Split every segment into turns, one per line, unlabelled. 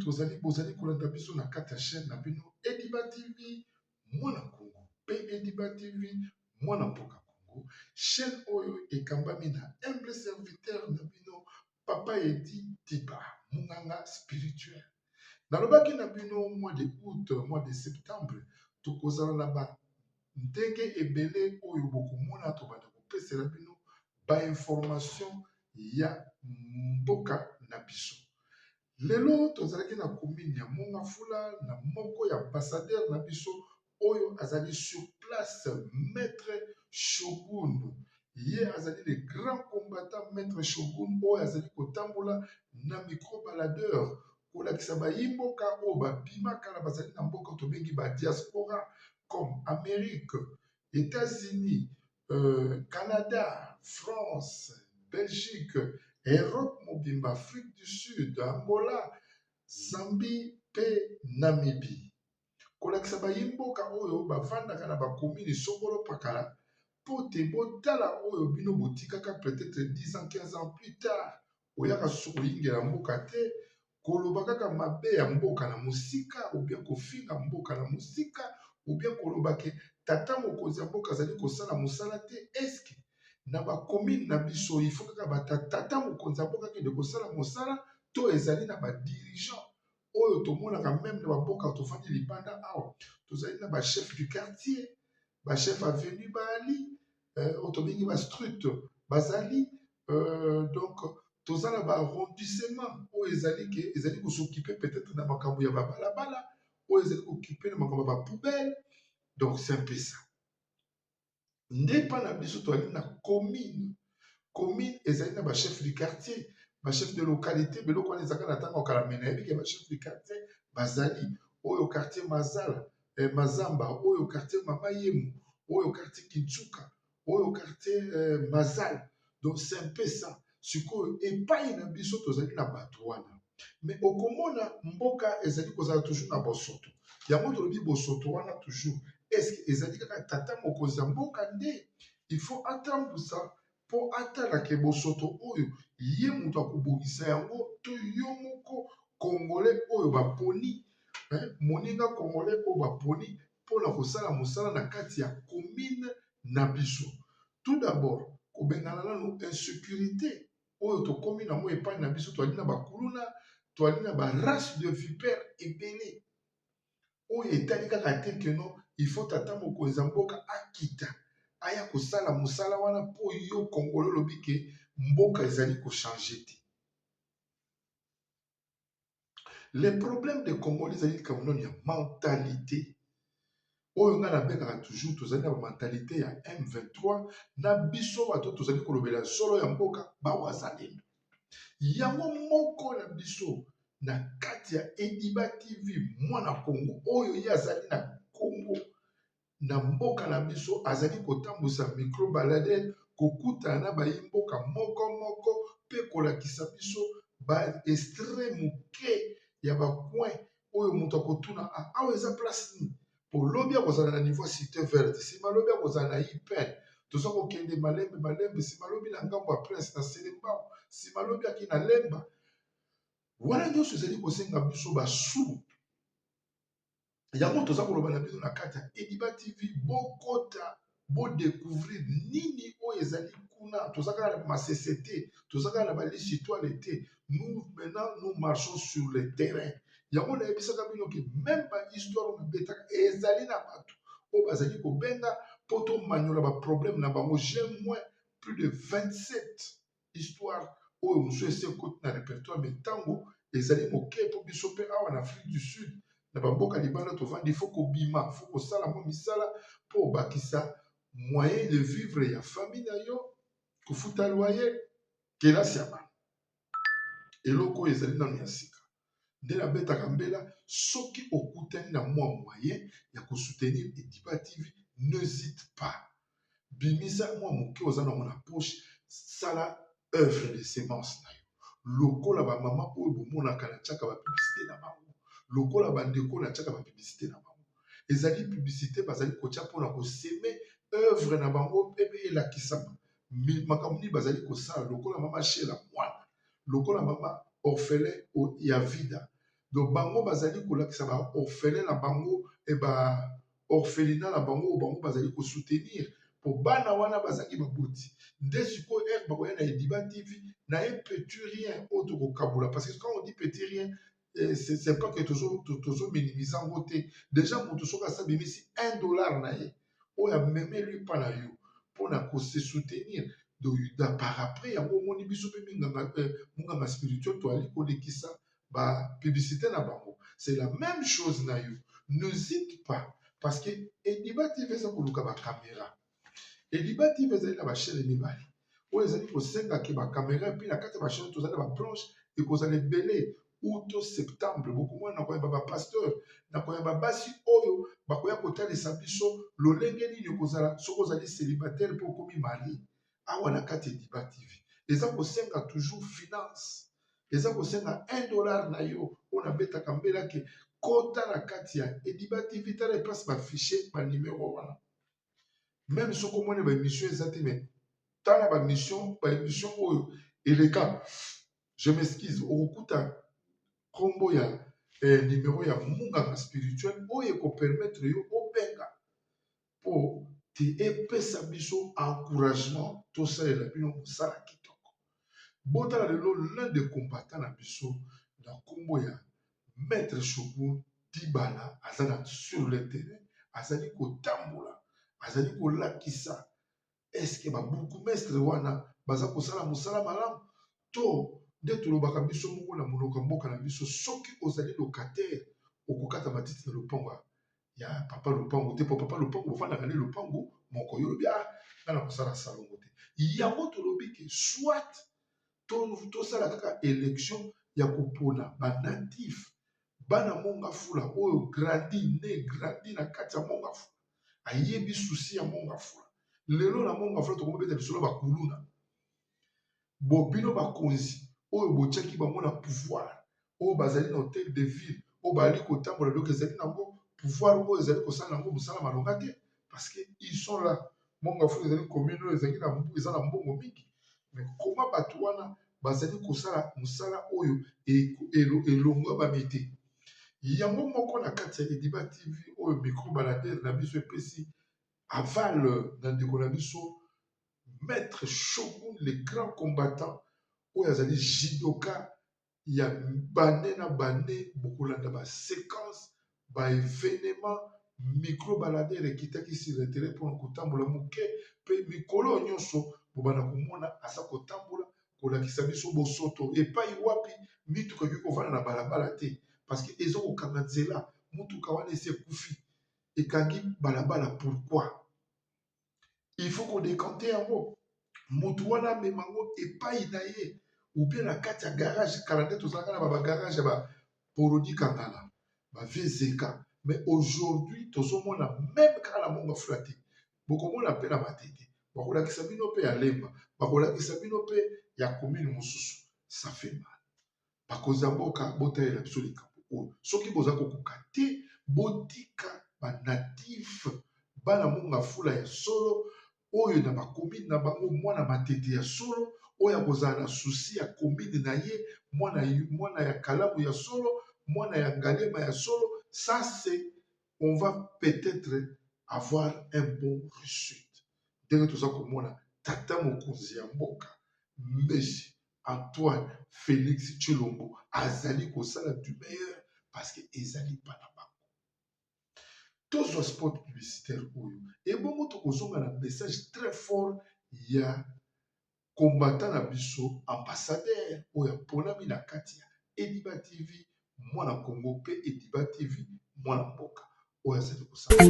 Tozali bozali kolanda biso na kati ya chaîne na bino Ediba TV mwana Congo pe Ediba TV mwana mboka Congo, chaîne oyo ekambami na humble serviteur na bino Papa Edi Diba, munganga spirituel. Nalobaki na bino mois de août, mois de septembre tokozala na ba ndenge ebele oyo bokomona tobanda kopesela bino ba information ya mboka na biso. Lelo tozalaki na commune ya Mongafula na moko ya ambassadeur na biso oyo azali sur place, Maître Shogun. Ye azali le grand combattant Maître Shogun oyo azali kotambola na micro baladeur kolakisa bayimboka oyo babima kala bazali na mboka tobengi ba diaspora comme Amérique, États-Unis, Canada, France, Belgique, Europe mobimba, Afrique du Sud, Angola, Zambie pe Namibie. Kolakisa bayimboka oyo bavandaka na bakomini songolo pakala po te botala oyo bino botikaka peut-être 10 ans, 15 ans plus tard oyaka susu koyingela mboka te, koloba kaka mabe ya mboka na mosika ou bien kofinga mboka na mosika ou bien koloba ke tata mokonzi ya mboka azali kosala mosala te. Eske na bacommune na biso il faut kaka tata mokonzi ya mboka akende kosala mosala, to ezali na badirigeant oyo tomonaka meme na bamboka tofandi libanda awa? Tozali na bachef du quartier, bachef avenue baali oyo tobengi bastrut bazali, donc toza na baarrondissement oyo ezali ke ezali kos'occuper peut-être na makambo ya babalabala, oyo ezali kooccuper na makambo ya bapoubelle. Donc c'est un peu ça. Nde mpa na biso toali na commune. Commune ezali na bachef du quartier, bachef de localité. Biloko wana ezalaka na ntango ya kala, me nayebi ke bachef du quartier bazali oyo quartier Mazala, Mazamba, oyo quartier Mama Yemu, oyo quartier Kintsuka, oyo quartier Mazala. Donc c'est un peu ça. Sikoyo epai na biso tozali na bato wana, me okomona mboka ezali kozala toujours na bosoto. Yango tolobi bosoto wana toujours. Est-ce ezali kaka tata mokonzi ya mboka nde il faut atambusa mpo atalake bosoto oyo ye moto akobongisa yango, to yo moko congolais oyo baponi, moninga congolais oyo baponi mpona kosala mosala na kati ya commune na biso? Tout d'abord kobengana nanu insécurité oyo tokomi nango epai na biso. Toali na bakuluna, toali na barace de vipère ebele oyo etali kaka te keno il faut tata mokonzi ya mboka akita aya kosala mosala wana mpo yo congolais olobi ke mboka ezali kochanger te. Le problème de congolais ezali likambo nano ya mentalité oyo ngai nabengaka toujours. Tozali na bamentalité ya M23 na biso bato tozali kolobela solo ya mboka, bawazalendo. Yango moko na biso na kati ya Ediba TV mwana Congo oyo ye azali na Congo, na mboka na biso, azali kotambusa micro baladeur, kokutana na bayimboka moko moko mpe kolakisa biso baextrait moke ya bacoin oyo moto akotuna: "Awa eza place nini?" Po lobi akozala na niveau ya Cité Verte, nsima lobi akozala na IPN. Toza kokende malembe malembe, nsima lobi na ngambo ya Prince na Selembao, nsima lobi aki na Lemba. Wana nyonso ezali kosenga biso basu. Yango toza koloba na bino na kati ya Ediba TV, bokota bodécouvrir nini oyo ezali kuna. Toza kaka na masese te, toza kaka na balisi étoile te. Nous, maintenant, nous marchons sur le terrain. Yango nayebisaka bino ke même bahistoire oyo nabetaka ezali na bato oyo bazali kobenga mpo tomanyola baproblème na bango. J'ai moins plus de 27 histoire oyo mosusu esi ekoti na répertoire, mais ntango ezali moke mpo biso mpe awa na Afrique du Sud, na bamboka libanda tovandi, faut kobima, faut kosala mwa misala mpo obakisa moyen de vivre ya famille na yo, kofuta loyer, kelasi ya bana. Eloko oyo ezali nano ya sika nde nabetaka mbela. Soki okutani na mwa moyen ya kosoutenir Ediba TV, n'hésite pas, bimisa mwa moke oza nango na poche, sala œuvre de semence na yo lokola bamama oyo bomonaka natiaka bapublicité na bango, lokola bandeko natiaka bapublicité na bango. Ezali publicité bazali kotia mpona kosemer œuvre na bango mpe elakisama makambo nini bazali kosala, lokola mama Shela mwana, lokola mama orphelin ya vida. Donc bango bazali kolakisa ba orphelin na bango et ba orphelinat na bango oyo bango bazali ko soutenir po bana wana bazangi baboti. Nde sikoyo heure bakoya na Ediba TV na ye petit rien oyo tokokabola, parce que quand on dit petit rien, c'est pas que tozo minimiser yango te. Déjà moto soki asi abimisi 1 dollar na ye oyo amemeli epa na yo mpona ko se soutenir, donc par après yango omoni biso mpe monganga spirituel toali kolekisa ba publicité na bango. C'est la même chose na yo, n'hésite pas, parce que Ediba TV eza koluka ba caméra. Ediba TV ezali na ba chaîne mibale oyo ezali kosenga ke ba caméra, et puis na kati ya ba chaîne tozali na ba branche ekozala ebele. Août, septembre, bokomona na koyamba ba pasteur, na koyamba basi oyo bakoya kotalisa biso lolenge nini okozala soki ozali célibataire mpe okomi marié. Awa na kati Ediba TV eza kosenga toujours finance, eza kosenga 1 dollar na yo oyo nabetaka mbelake. Kota na kati ya Ediba TV, tala eplace bafiche banimero wana. Même soki omoni baémission eza te, mais tala bamission, baémission oyo eleka, je m'excuse, okokuta nkombo ya numéro ya munganga spirituel oyo ekopermettre yo obenga mpo te epesa biso encouragement tosalela bino mosala kitoko. Botala lelo l'un des combattants na biso na nkombo ya Maître Shogun Dibala aza na sur le terrain, azali kotambola, azali kolakisa eske babourgmestre wana baza kosala mosala malamu to nde. Tolobaka biso moko na monoko ya mboka na biso, soki ozali locataire, okokata matiti na lopango ya papa lopango te, po papa lopango bofandaka nde lopango moko. Yo olobi: "Ah, nga na kosala salongo te." Yango tolobi ke soit tosala kaka élection ya kopona banatif, bana Mont-Ngafula oyo grandi né grandi na kati ya Mont-Ngafula, ayebi souci ya Mont-Ngafula. Lelo na Mont-Ngafula tokomobeta lisolo bakuluna. Bo bino bakonzi oyo botiaki bango na pouvoir, oyo bazali na hôtel de ville, oyo bazali kotambola, donc ezali nango pouvoir oyo ezali kosala yango mosala malonga te, parce que ils sont là. Mont-Ngafula ezali commune oyo ezali na eza na mbongo mingi, mais koma bato wana bazali kosala mosala oyo elongwabami te. Yango moko na kati ya Ediba TV oyo, micro baladeur na biso epesi aval na ndeko na biso Maître Shogun, le grand combattant oyo azali judoka ya bane na bane. Bokolanda baséquence, baévénement. Micro baladeur ekitaki sur le terrain mpona kotambola moke, mpe mikolo nyonso bobanda komona aza kotambola kolakisa biso bosoto epai wapi mituka ekoki kovanda na balabala te, parce que eza kokanga nzela. Mutuka wana esi ekufi, ekangi balabala. Pourquoi il faut kodécanter yango? Motu wana amema yango epai na ye ou bien na kati ya garage. Kala nde tozalaka na bagarage ya baporodi kangala, bavieux. Mais aujourd'hui tozomona même kaka na Mont-Ngafula te, bokomona mpe na Matete, bakolakisa bino mpe ya Lemba, bakolakisa bino mpe ya commune mosusu. Ça fait mal. Bakonzi ya mboka, botalela biso likambo oyo. Soki boza kokoka te, botika banatif, bana Mont-Ngafula ya solo oyo na bacommune na bango, mwana Matete ya solo oyo akozala na souci ya commune na ye, mwana ya Kalamu ya solo, mwana ya Ngaliema ya solo. Ça c'est, on va peut-être avoir un bon réussite. Ndenge toza komona tata mokonzi ya mboka, Monsieur Antoine Félix Tshilombo, azali kosala du meilleur, parce que ezali mpa na bango. Tozwa spot publicitaire oyo, ebongo tokozonga na message très fort ya combattant na biso, ambassadeur oyo aponami na kati ya Ediba TV Mwana Congo mpe Ediba TV Mwana Mboka oyo azali kosala.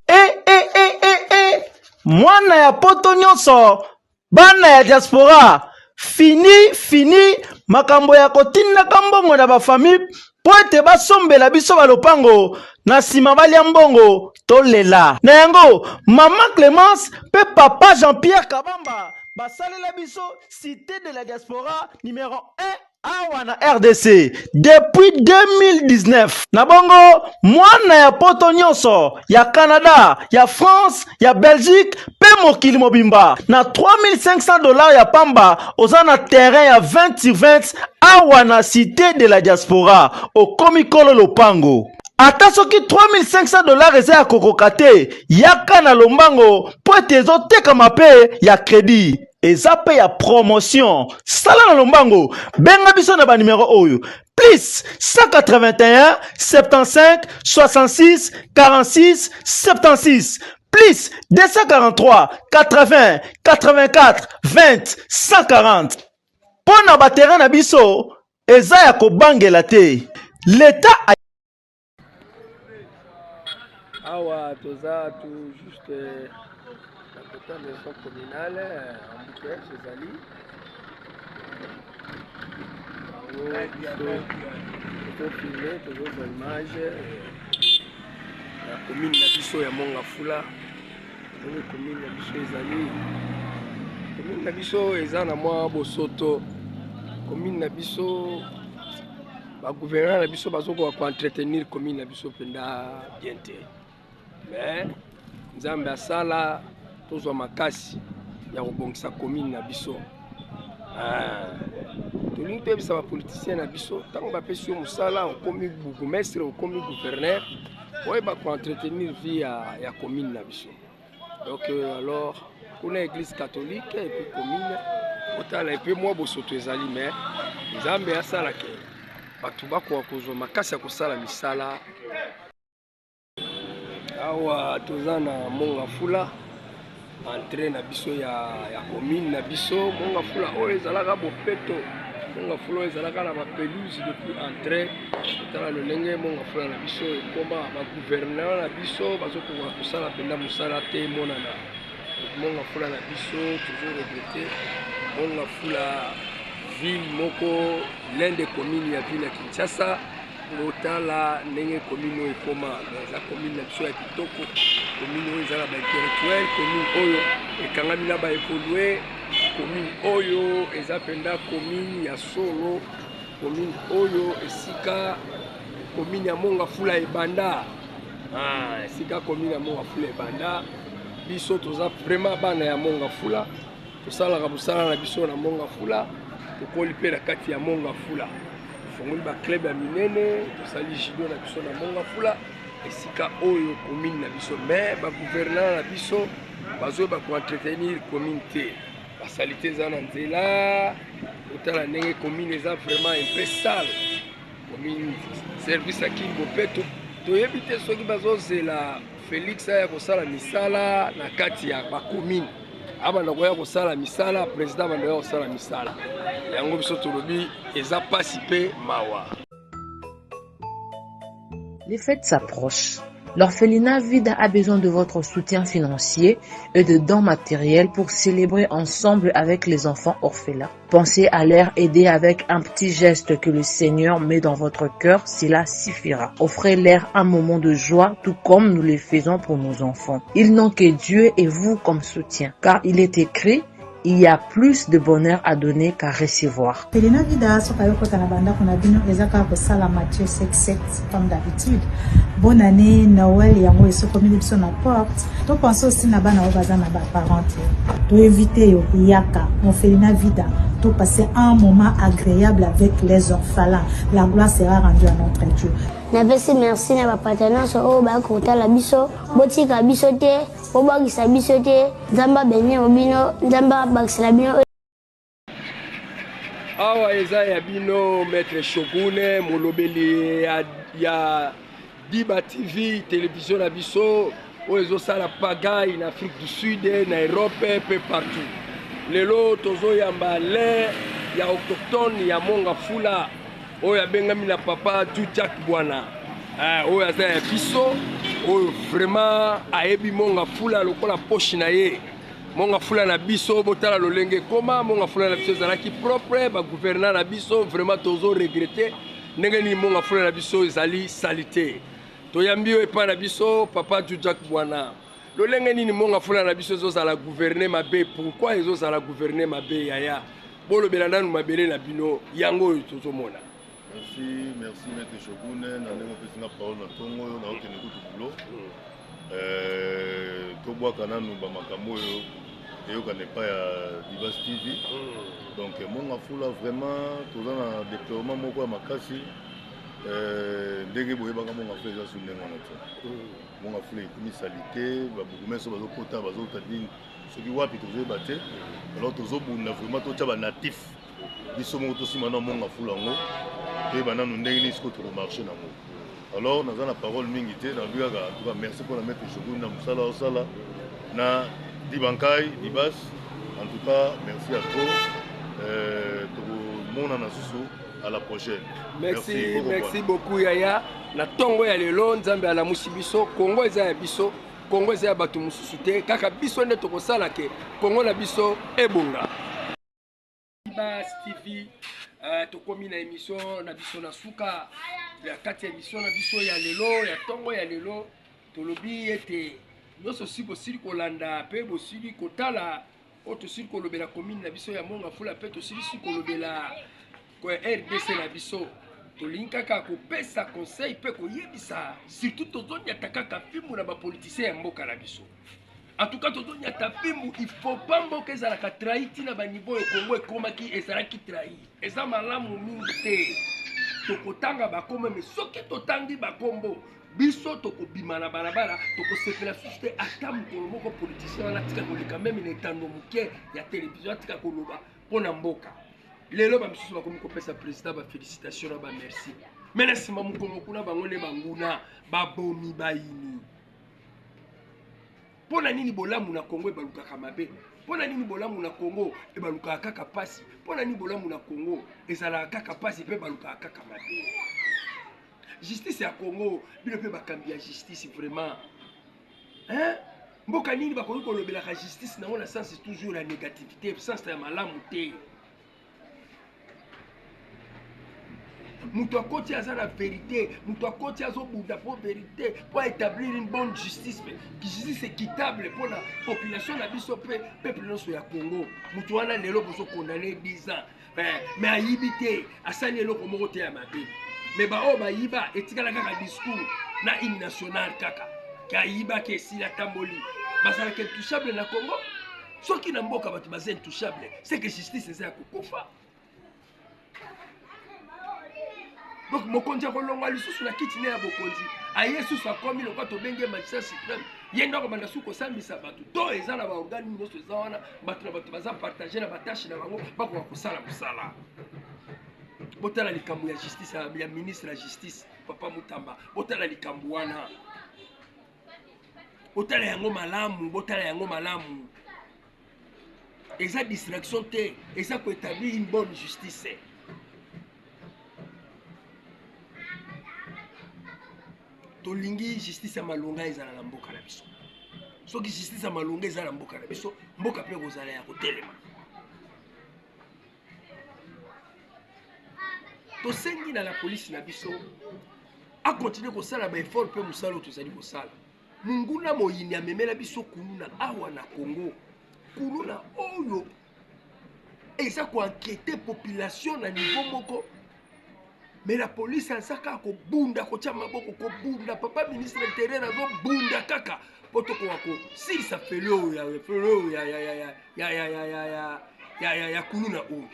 E, e, e, e, e. Mwana ya poto nyonso, bana ya diaspora, fini fini makambo ya kotindaka mbongo na bafamille mpo ete basombela biso balopango, na nsima balia mbongo, tolela na yango. Mama Clémence mpe papa Jean-Pierre Kabamba basalela biso Cité de la Diaspora numéro 1. Awa na RDC depuis 2019 na bongo mwana ya poto nyonso ya Canada, ya France, ya Belgique pe mokili mobimba na 3500 dollars ya pamba oza na terrain ya 20 sur 20 awa na cité de la diaspora okomi kolo lopango. Ata soki 3500 dollars eza ya kokoka te, yaka na lombango mpo ete ezotekama pe ya credit. Eza pe ya promotion. Sala na lombango, benga biso na ba numero oyo: plus 181 75 66 46 76, plus 243 80 84 20 140. Mpo na ba terrain na biso eza ya kobangela te. L'Etat a
Awa toza tout juste na kota maison communale, embouteillage ezali yango biso tozofilme, tozozwa image ya commune na biso ya Mongafula. Ndenge commune na biso ezali, commune na biso eza na mwa bosoto. Commune na biso, bagouverneur na biso bazokoka koentretenir commune na biso mpenza bien te, mais Nzambe asala tozwa makasi ya kobongisa commune na biso. Tolingi toyebisa bapoliticien na biso, ntango bapesi yo mosala, okomi bourgmestre, okomi gouverneur, oyeba koentretenir vie ya commune na biso. Donc alors kuna église catholique et puis commune, otala epe mwa bosoto ezali, mais Nzambe asalaka bato bakoka kozwa makasi ya kosala misala. Awa toza na Mongafula, entrée na biso ya commune na biso Mongafula. Oyo ezalaka bopeto, Mongafula oyo ezalaka na bapelouse depuis entrée. Totala lolenge Mongafula na biso ekoma. Bagouverneur na biso bazokoka kosala mpenza mosala te. Emonana Mongafula na biso, toujours regretter. Mongafula, ville moko, l'un des communes ya ville ya Kinshasa. Otala ndenge commune oyo ekoma. Eza commune na biso ya kitoko, commune oyo eza na baintellectuel, commune oyo ekangami na baévolue, commune oyo eza mpenza commune ya solo, commune oyo esika commune ya Mongafula ebanda. Esika commune ya Mongafula ebanda. Biso toza vraiment bana ya Mongafula, tosalaka mosala na biso na Mongafula, tokoli mpe na kati ya Mongafula, tofongoli baclub ya minene, tosali judo na biso na Mongafula, esika oyo commune na biso. Mais bagouverneur na biso bazoyeba koentretenir commune te. Basaleté eza na nzela. Otala ndenge commune eza vraiment un peu sale. Commune, service ya Kin Bopeto, toyebi te soki bazozela Félix aya kosala misala na kati ya bacommune, abanda koya kosala misala, président abanda koya kosala misala yango. Biso tolobi eza pasi mpe mawa.
Les fêtes s'approchent. L'orphelinat Vida a besoin de votre soutien financier et de dons matériels pour célébrer ensemble avec les enfants orphelins. Pensez à leur aider avec un petit geste que le Seigneur met dans votre cœur, cela suffira. Offrez-leur un moment de joie, tout comme nous le faisons pour nos enfants. Ils n'ont que Dieu et vous comme soutien, car il est écrit: il y a plus de bonheur à donner qu'à recevoir.
Orphelinat Vida, soki ayokota na bandako na bino, eza kaka kosala Matthieu 77 comme d'habitude. Bonne année, Noël yango esokomeli biso na porte. Topense aussi na bana oyo baza na baparent te. Toinvite yo, yaka Orphelinat Vida, topasser un moment agréable avec les orphelins. La gloire sera rendue à notre Dieu.
Napesi merci na bapata nyonso oyo bayaki kotala biso. Botika biso te, bobwakisa biso te. Nzambe abénir bino, Nzambe abakisela bino.
Awa eza ya bino maître Shogune, molobeli ya Diba TV, télévision na biso oyo ezosala pagaille na Afrique du Sud, na Europe mpe partout. Lelo tozoyamba le ya autochtone ya Monga Fula oyo abengami na papa Djujak Bwana, oyo aza ya biso, oyo vraiment ayebi Monga Fula lokola poche na ye. Monga Fula na biso, botala lolenge ekoma. Monga Fula na biso ezalaki propre. Bagouverneur na biso, vraiment tozo regretter ndenge nini Monga Fula na biso ezali saleté. Toyambi oyo epai na biso papa Djujak Bwana. Lolenge nini Monga Fula na biso ezozala gouverné mabe? Pourquoi ezozala gouverné mabe, yaya? Bolobela nanu mabele na bino, yango oyo tozomona.
Merci, merci Maître Shogun, na ndenge opesi nga parole na ntongo oyo naokende kutu boulot. Euh, tobwaka nanu bamakambo oyo eyokana epai ya Dibas TV. Donc Monga Fula vraiment toza na déploiement moko ya makasi euh, ndenge boyebaka Monga Fula eza su ndenge wana te. Monga Fula ekomi salite, babourgmestre bazokota bazouta nini soki wapi tozoyeba te. Alors tozobunda vraiment totya ba natif biso moko tosima na Monga Fula yango toyeba nanu ndenge nini sikoyo tokomarche nango. Alors naza na parole mingi te, nalobi kaka en tout cas merci mpona maître Shogun na mosala osala na Dibankai Dibas, en tout cas merci à trop. Euh, tokomonana susu à la prochaine.
Merci, merci, merci beaucoup yaya. Na tongo ya lelo Nzambe alamusi biso, Congo eza ya biso, Congo eza ya bato mosusu te, kaka biso nde tokosala ke Congo na biso ebonga. Dibas TV, tokomi na émission na biso na suka ya kati ya émission na biso ya lelo ya tongo ya lelo. Tolobi ete nyonso si bosili kolanda pe bosili kotala oyo tosili kolobela commune na biso ya Monga Fula, pe tosili si kolobela ko RDC na biso. Tolingi kaka kopesa conseil pe koyebisa, surtout tozonyata kaka fimbu na ba politiciens ya mboka na biso. En tout cas tozonyata fimbu, il faut pas mboka ezalaka trahi tina ba niveau oyo Congo ekomaki ezalaki trahi. Eza malamu mingi te. Tokotanga bakombo, mais soki totangi bakombo biso tokobima na balabala, tokosepela susu te. Ata mokolo moko politicien wana atika koleka meme na etando moke ya télévision, atika koloba mpo na mboka. Lelo ba misusu bakomi kopesa président ba félicitation na ba merci, mais na nsima mokongo kuna bango nde banguna, babomi, bayini. Mpo na nini bolamu na Congo ebalukaka mabe? Mpo na nini bolamu na Congo ebalukaka kaka pasi? Mpo na nini bolamu na Congo ezalaka kaka pasi mpe ebalukaka kaka mabe? Justice ya Congo, bino mpe bakambi ya justice vraiment, hein? Mboka nini bakoki kolobelaka justice nango na sens toujours ya négativité, sens ya malamu te? Moto akoti aza na vérité, moto akoti azobunda po vérité, po établir une bonne justice, justice équitable mpo na population na biso mpe peuple nyonso ya Congo. Moto wana lelo bozo condamner 10 ans, mais ayibi te, asali eloko moko te ya mabe. Mais baoyo bayiba etikala kaka discours na hymne national kaka ke ayibaki esili atamboli, bazalaka intouchable na Congo. Soki na mboka bato baza intouchable, c'est que justice eza ya kokufa. Donc mokonzi akolongwa lisusu na kiti ne ya bokonzi, aye susu akomi lokola tobenge magistrat suprême, ye nde akobanda susu kosambisa bato. To eza na baorgane nyonso eza wana, bato na bato baza partage na batashe na bango, bakoka kosala mosala. Botala likambo ya justice ya ministre ya justice Papa Mutamba, botala likambo wana, botala yango malamu, botala yango malamu. Eza distraction te, eza koétablir une bonne justice. Tolingi justice ya malonga ezala na mboka na biso. Soki justice ya malonga ezala na mboka na biso, mboka mpe ekozala ya kotelema. Tosengi na la police na biso akontinue kosala ba effort mpe mosala oyo tozali kosala. Monguna moyini amemela biso kuluna awa na Congo, kuluna oyo eza koinquiéter population na niveau moko, mais la police aza kaka kobunda, kotia maboko, kobunda. Papa ministre intérieur azobunda kaka po tokoka kosilisa felo oyo ya felo oyo ya ya ya ya ya ya ya ya ya ya ya ya kuluna oyo.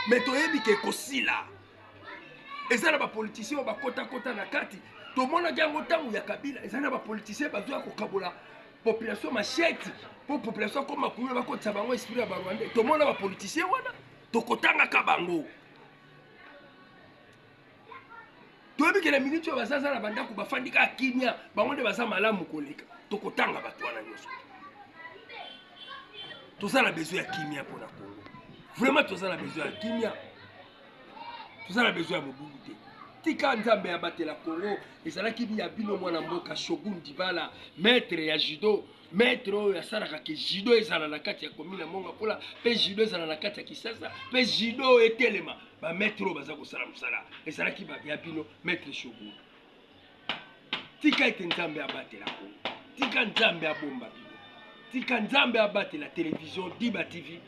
Mais toyebi ke kosila eza na bapoliticien oyo bakotakota na kati. Tomonaki yango ntango ya Kabila, eza na bapoliticien bazoya kokabola population machette po population akoma kuluna, bakotisa bango esprit ya barwandais. Tomona bapoliticien wana, tokotangaka bango. Toyebi ke na minute oyo bazaza na bandako bafandi kaka kimia, bango nde baza malamu koleka. Tokotanga bato wana nyonso. Toza na besoin ya kimia mpona Congo, vraiment toza na besoin ya kimia, toza na besoin ya mobulu te. Tika Nzambe abatela Congo. Ezalaki ya bino mwana mboka Shogun Dibala, maître ya judo, maître oyo asalaka ke judo ezala na kati ya commune ya Monga Fula, pe judo ezala na kati ya Kinshasa, pe judo oyo etelema. Ba maître oyo baza kosala mosala ezalaki ya bino maître Shogun. Tika ete Nzambe abatela Congo, tika Nzambe abomba bino. Tika Nzambe abatela television Diba TV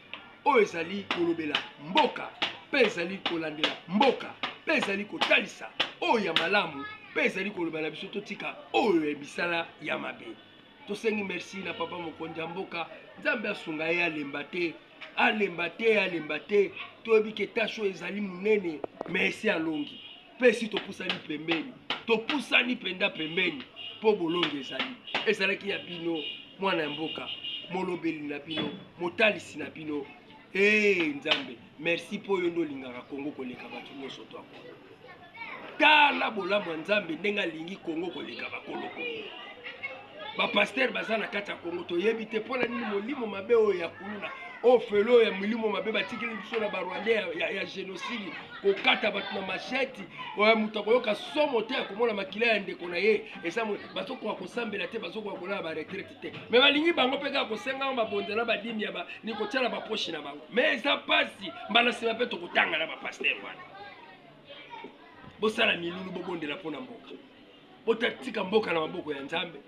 oyo ezali kolobela mboka mpe ezali kolandela mboka mpe ezali kotalisa oyo ya malamu mpe ezali koloba na biso totika oyo ya misala ya mabe. Tosengi merci na papa mokonzi ya mboka, Nzambe asunga ye alemba te, alemba te, alemba te. Toyebi ke tashe oyo ezali monene, mais esi alongi mpe esi topusani pembeni, topusani mpenza pembeni mpo bolongi ezali ezalaki ya bino mwana ya mboka, molobeli na bino, motalisi na bino. Ee eh, Nzambe, merci mpo yo nde olingaka Kongo koleka bato nyonso to akona. Tala bolamu ya Nzambe ndenge alingi Kongo koleka bakolo Kongo. Bapastere baza na kati ya Kongo, toyebi te mpo na nini molimo mabe oyo ya kuluna oyo felo oyo ya milimo mabe batikeli biso na barwandais ya, ya, ya génocide, kokata bato na machete oyo moto akoyoka somo te akomona makila ya ndeko na ye eza bazokoka kosambela te, bazokoka kolala ba retraite te, me balingi bango mpe kaka kosenga mabonza na badimi ya ba, ni kotia na bapoche na bango, me eza mpasi. Mbala nsima mpe tokotanga na bapastere wana. Bosala milulu, bobondela mpo na mboka, botika mboka na maboko ya Nzambe.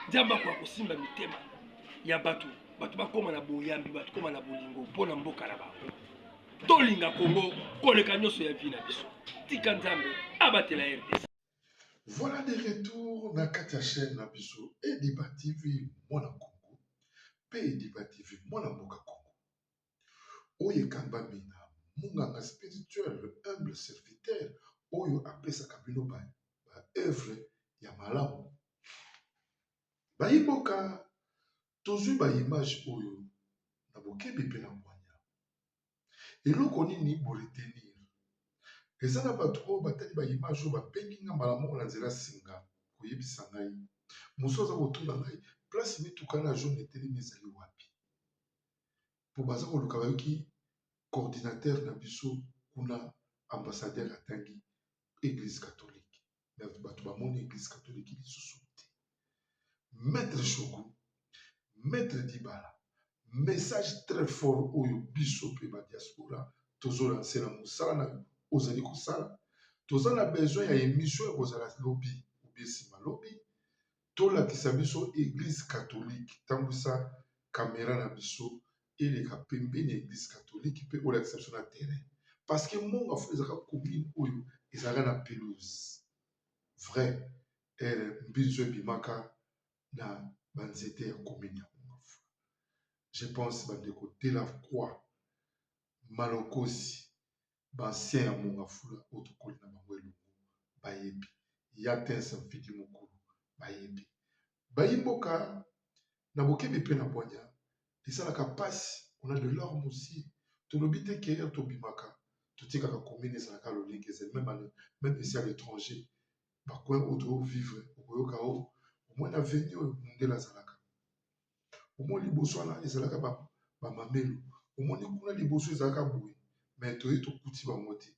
Nzambe akoka kosimba mitema ya bato, bato bakóma na boyambi, bato kóma na bolingo mpo na mboka na bango. Tolinga Kongo koleka nyonso ya vie na biso. Tika Nzambe abatela RDC.
Voilà de retour na kati ya chaîne na biso Ediba TV mwana Congo pe Ediba TV mwana mboka Congo oyo ekambami na munganga spirituel le humble serviteur oyo apesaka bino ba ba œuvre ya malamu. Bayi mboka tozwi ba image oyo na bokebi pe na bwanya. Eloko nini bo retenir? Eza na bato oyo batali ba image oyo babengi nga mbala moko na nzela singa koyebisa ngai. Mosusu aza kotuna ngai place mituka na jaune etelemi ezali wapi? Po baza koluka bayoki coordinateur na biso kuna ambassadeur atangi eglise catholique. Mais bato bamoni eglise catholique lisusu te. Maitre Shogo, Maitre Dibala, message très fort oyo biso pe ba diaspora tozo lancer na mosala na ozali kosala. Toza na besoin ya emission ekozala lobi ou bien sima lobi, tolakisa biso eglise catholique, tambwisa camera na biso eleka pembeni ya eglise catholique pe olakisa biso na terrain parce que Mont Ngafula ezalaka commune oyo ezalaka na pelouse vrai heure mbinzo ebimaka na ba nzete ya commune ya Mont Ngafula. Je pense ba ndeko de la croix malokosi ba anciens ya Mont Ngafula oyo tokoli na bango elongo bayebi ya Tense Mfidi Mukulu bayebi bayi mboka na bokebi pe na bwanya esalaka pasi on a de larmes aussi tolobi te que heure tobimaka totikaka commune ezalaka lolenge ezali meme meme ici à l'etranger ba coin oyo tozo vivre okoyoka oh omoni avenue oyo mundele azalaka omoni liboso wana ezalaka ba ba mamelo omoni kuna liboso ezalaka boye mais toye tokuti bango te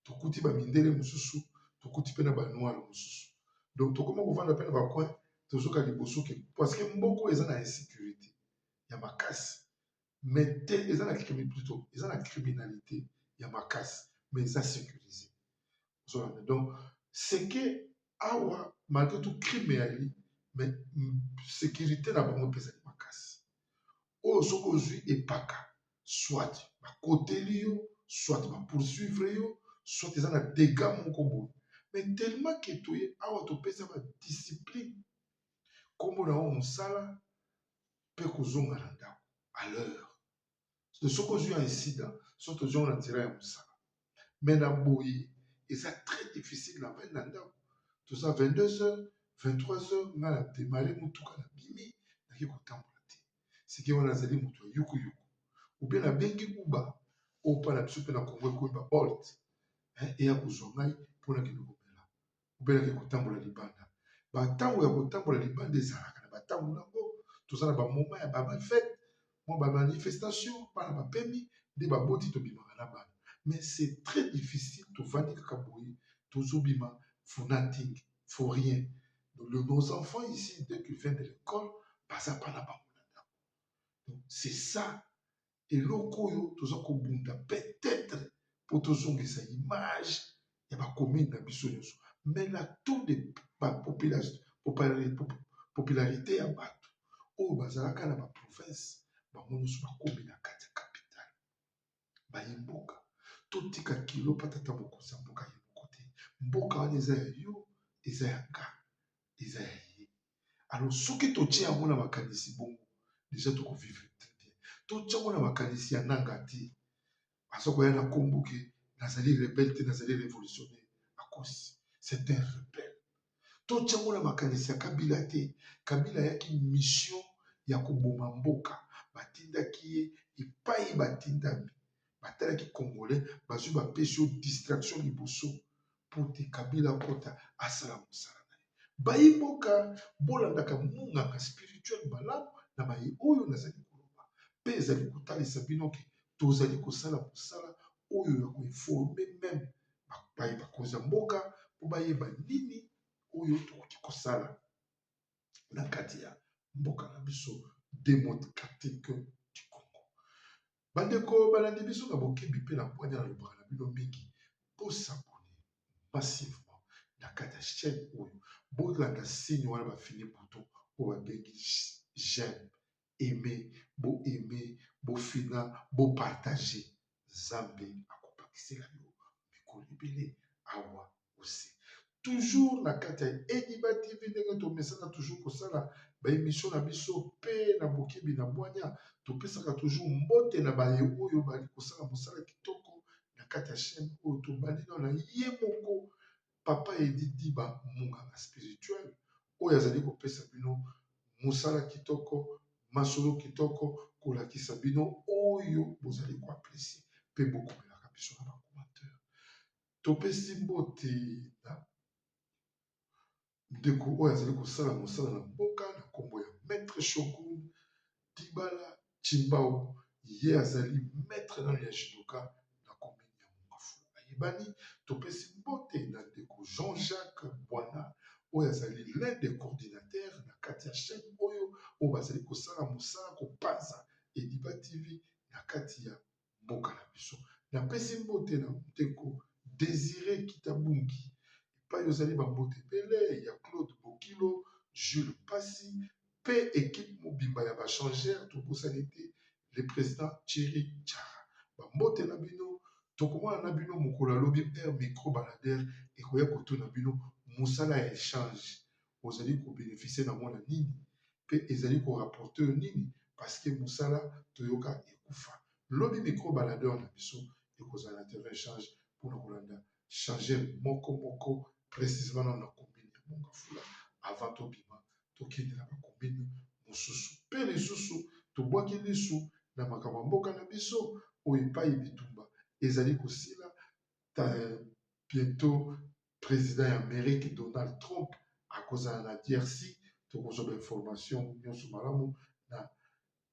tokuti ba mindele mosusu tokuti pe na ba noir mosusu donc tokoma kovanda pe na ba coin tozoka liboso ke parce que mboka oyo eza na insecurite ya makasi mais te eza na crimi plutot eza na criminalite ya makasi mais eza securise ozolanda donc c'est que awa malgre tout crime eyali mais securite na bango mpe ezali makasi oyo soki ozwi epaka soit bakoteli yo soit ba poursuivre yo soit eza na dégâts moko boye mais tellement que toye awa topesa ba discipline kombo na yo mosala mpe kozonga na ndako à l'heure soki ozwi incident soit ozwi yango na nzela ya mosala mais na boye eza très difficile na vandi na ndako toza 22 heures 23 heures nga na demarre motuka na bimi nake kotambola te sike wana azali moto ya yukuyuku ou bien nabengi uber oyo mpa na biso mpe na Congo ekomi ba bolt eya kozwa ngai mpo nakende komela ou bien nake kotambola libanda ba ntango ya kotambola libanda ezalaka na ba ntango na yango toza na ba moment ya ba fete mwa ba manifestation bana bapemi nde baboti tobimaka na bana mais c'est très difficile tovandi kaka boye tozobima for nothing for rien donc nos enfants ici dès qu'ils viennent de l'école baza pa na bango na ndako donc c'est ça eloko oyo toza kobunda peut-être po tozongisa image ya ba commune na biso nyonso mais na taux de ba popularité ya bato. oyo bazalaka na ba province bango nyonso bakomi na kati ya capitale. Bayi mboka totika kilo pa tata mokonzi ya mboka ye moko te. Mboka wana eza ya yo, eza ya nga, eza ya ye. Alors soki totie yango na makanisi bongo dejà toko vivre très bien. Totia yango na makanisi ya Nanga te. Aza koya na kombo ke nazali rebelle te, nazali revolutionnaire. Akosi. C'est un rebelle. Totia yango na makanisi ya Kabila te. Kabila ayaki mission ya koboma mboka. Batindaki ye epayi batindami. Batalaki congolais bazwi bapesi yo distraction liboso po te Kabila akota asala mosala na ye. Bayi mboka bolandaka munganga spirituel malamu na maye oyo nazali koloba pe ezali kotalisa bino ke tozali kosala mosala oyo ya ko informer meme baye bakonzi ya mboka po bayeba nini oyo tokoki kosala na kati ya mboka na biso democratique du Congo. Bandeko balandi biso na bokebi mpe na bwanya, nalobaka na bino mingi bo s'abonner massivement na kati ya chaîne oyo, bolanda signe wana bafini bouton oyo babengi j'aime, aimer, bo aimer, bofina, bo partager. Nzambe akobakisela yo mikolo ebele awa ose. Toujours na kati ya Ediba TV ndenge tomesana toujours kosala ba emission na biso pe na bokebi na bwanya, topesaka toujours mbote na baye oyo bali kosala mosala kitoko na kati ya chaîne oyo. Tobandi nano na ye moko Papa Edi Diba munganga spirituel oyo azali kopesa bino mosala kitoko, masolo kitoko, kolakisa bino oyo bozali ko apprecier pe bokomelaka biso na ba commentaires. Topesi mbote na ndeko oyo azali kosala mosala na mboka na nkombo ya Maitre Shogun Dibala Tshimbau, ye azali maitre nanu ya judoka na commune ya Mongafula ayebani. Topesi mbote na ndeko Jean-Jacques Bwana oyo azali l'un des coordinateurs na kati ya chaîne oyo, oyo bazali kosala mosala kopanza Ediba TV na kati ya mboka na biso. Napesi mbote na ndeko Desire Kitabungi epai ozali, ba mbote ebele ya Claude Bokilo, Jules Mpasi pe equipe mobimba ya ba changeurs, tobosani te le president Thierry Tshara. Ba mbote na bino, tokomona na bino mokolo ya lobi heure micro baladeur ekoya kotuna bino mosala ya echange ozali ko beneficier nango na nini pe ezali ko rapporter yo nini parce que mosala toyoka ekufa. Lobi micro baladeur na biso ekozala na terrain echange pona kolanda changer moko moko precisement nanu na commune ya Mont-Ngafula avant tobima tokende na ba commune mosusu pe lisusu tobwaki lisu na makambo ya mboka na biso oyo epayi bitumba ezali kosila bientot president ya Amerique Donald Trump akozala na DRC tokozwa ba information nionso malamu na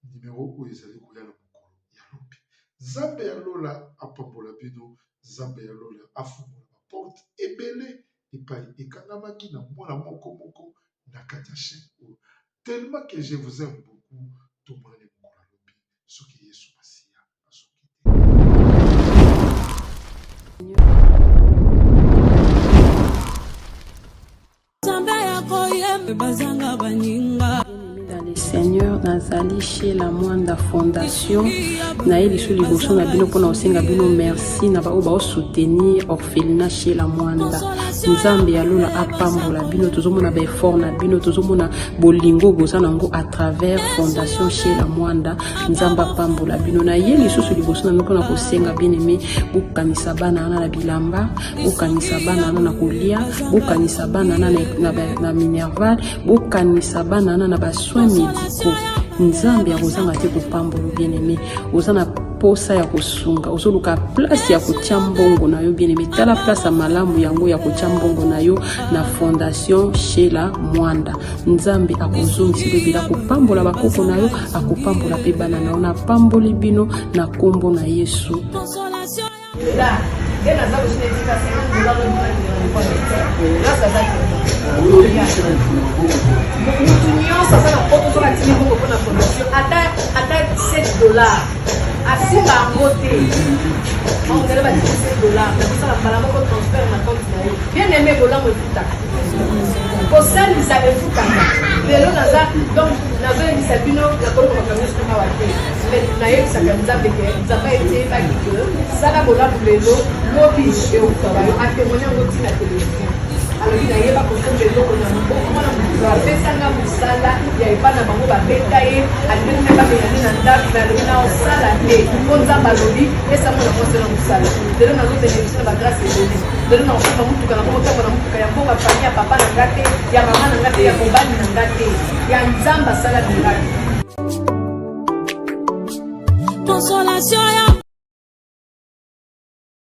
numero oyo ezali koya na mokolo ya lobi. Nzambe ya lola apambola bino, Nzambe ya lola afungola ba porte ebele epai ekangamaki na mwana moko moko na kati ya chaine oyo. Tellement que je vous aime beaucoup, tomonani mokolo ya lobi soki Yesu Masiya azongi te.
Dans le Seigneur, nazali chez la Mwanda Fondation. Naye lisu liboso na bino mpona kosenga bino merci na baoyo baosoutenir orphelinat chez la Mwanda. Nzambe ya lola apambola bino, tozomona ba effort na bino, tozomona bolingo boza nango à travers fondation chez la Mwanda. Nzambe apambola bino. Naye lisusu liboso na bino mpona kosenga bien aimé bokanisa bana wana na bilamba, bokanisa bana wana na kolia, bokanisa bana wana na, na, na minerval, bokanisa bana wana na ba soins médicaux. Nzambe akozanga te kopambola bien aimé. Oza na posa ya kosunga, ozoluka place ya kotia mbongo na yo bien aimé, tala place ya malamu yango ya kotia mbongo na yo na fondation Sheila Mwanda. Nzambe akozongisa ebele, akopambola bakoko na yo, akopambola pe bana na yo. Napamboli bino na kombo na Yesu.
Mutu nyonso aza na poto soki atindi mbongo mpo na fondation ata ata 7 dollars asimba yango te ondele batindi 7 dollars nakosala mbala moko transfert na compte na ye bien aimé bolamu efutaka kosalisa efutaka lelo naza donc nazoyebisa. Nakoyebisa bino, nakoloba makambo nyonso awa te, mais nayebisaka Nzambe ke Nzambe ayebaki ke sala bolamu lelo, lobi euka yo. Atémoigne yango ntina télévision, alobi nayeba kosomba eloko na moboko mwana motu apesanga mosala ya epa na bango, babeta ye, alingaki mpe babengani na ndako, me alobi na osala te mpo Nzambe alobi pesa mwana mwasi na mosala. Lelo nazobénéficie na bagrâce ebele. Lelo na kosomba motuka, na komotambo na motuka ya mbongo famille ya papa na nga te, ya mama na nga te, ya mobali na nga te, ya Nzambe asala miracle.
Consolation ya